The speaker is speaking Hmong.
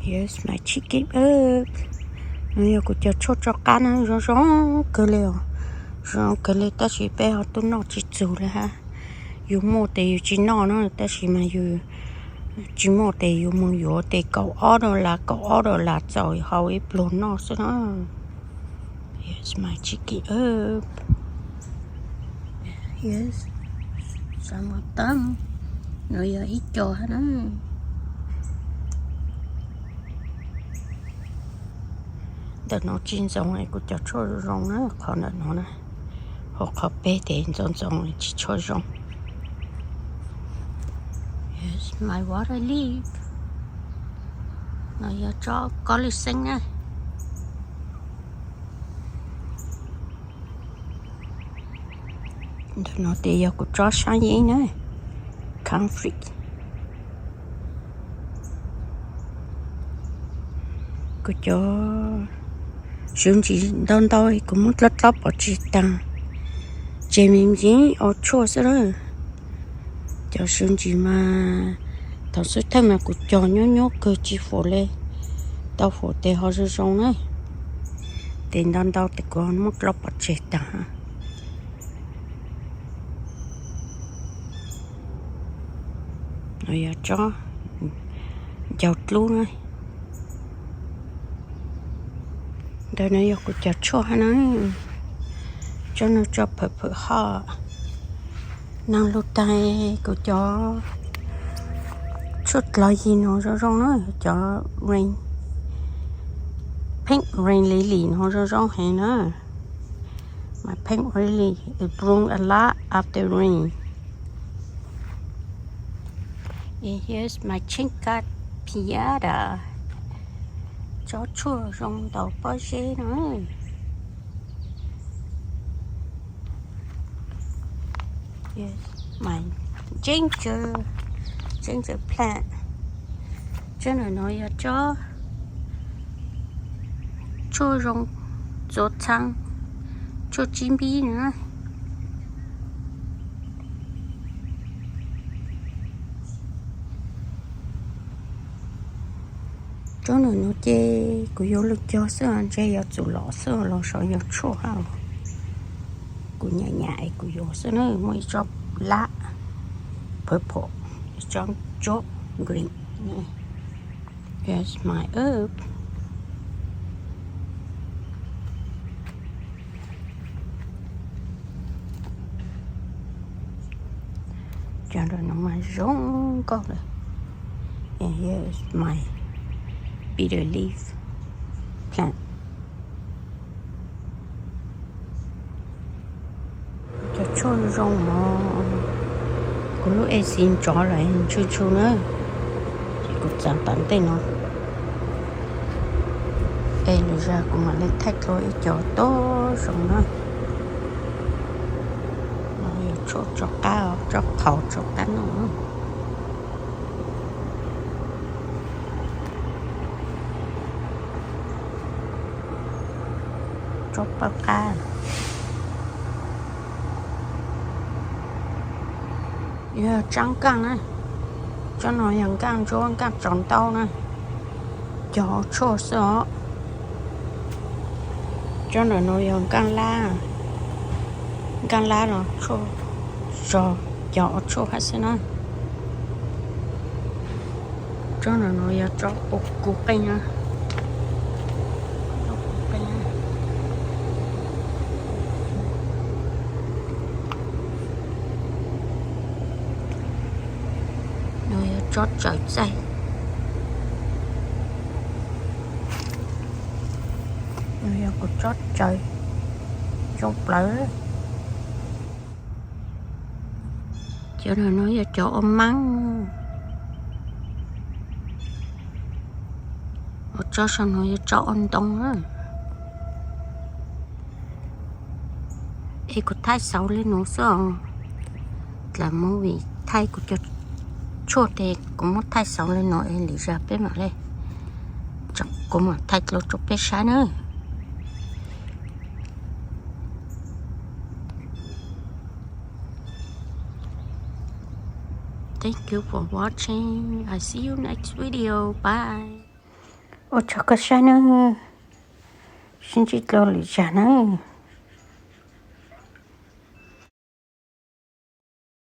Here's my chicken. No yog kuv cov tshuaj tsov qab na, zoo zoo kawg li os. Zoo zoo kawg li tab sis peb ho tuaj noj tsis txug li hab. Yus muaj tes yus tsis noj na, tab sis mas yus tsis muaj tes yus mus yuav tes kaum ob dollar, kaum ob dollar txaus hau ib pluag noj xwb na. Here's my chicken up. Yes. Some of them. No yog ib co hab na. Ntawm no tsis ntxoov es kuv cov tshuaj zoo na, qhov ntawm no na. Hos qhov peg tes ntxoov ntxoov tsis tshua zoo. Here's my water leaf. No yog tsob kob lwj xeeb na. Ntawm no tes yog kuv tsob sab yeeb na, comfrey. Kuv cov sub ntsis ntau ntau kuv muab dlob dlob pov tseg taag, tseg me ntsis ua tshuaj xwb na. Cov sub ntsis mas thaum xub thawj mas kuv cog nyuab nyuab kawg tsis faus li, tau faus tes ho zoo zoo na. Tes ntau ntau tes kuv muab dlob pov tseg taag. No yog tsob ncaug dlub na. Ntawm no yog kuv cov tshuaj hab na. Tsob no tso phawm phawm hoj. Nag lug taag kuv cov tshuaj dlog yig no zoo zoo na, cov rain, pink rain lily no zoo zoo heev na. My pink lily, it bloom a lot after rain. And here's my chinga pinata. Tsob tshuaj zoo ntaus pob zeb no. Yes, my ginger, ginger plant. Tsob ntawm no yog tsob tshuaj zoo txuas txheeb, tshuaj tsib npib na. Tsob ntawm no ces kuv yuav lug cog xwb, ntshe yuav txus lom xwb los xyov yog tshuaj hab. Kuv nyam nyam es kuv yuav xwb na, muaj ib tsob lab purple, ib tsob tsob green. Here's my herb. Cov ntawm no mas zoo nkauj lawm. And here is my bitter leaf plant. Cov tshuaj zoo no, kuv lub A C nrov lawm ntshw ntshw na, ces kuv txav tom ntej no. Es lwm zaug kuv mam li thaij dlua ib co tau zoo na. No yog tshuaj tso qab, tsob qhaus tso qab no. Tsob paj qab. Yog tsob nkaaj na, tsob no yog nkaaj ntsuab nkaaj tsaus ntaub na, cog ua tshuaj xwb os. Tsob ntawm no yog nkaaj lab, nkaaj lab los tshuaj zog, cog ua tshuaj hab xwb na. Tsob ntawm no yog tsob kuv qeej na. No yog tsob tsaws txaij. No yog kuv tsob tsaws coob plawv. Cov no yog cov ua maab. Ua tsob saum no yog tsob ua ntoo. Es kuv thaij xauv li nuav xwb os. Dlav movie thaij kuv cov tshuaj tes kuv muab thaij xauv li nuav es lwm zag peb mam le, kuv mam thaij dlua rua peb saib na. Thank you for watching. I see you next video. Bye. Ua tsaug koj saib nawb, sib ntsib dlua lwm zag nawb.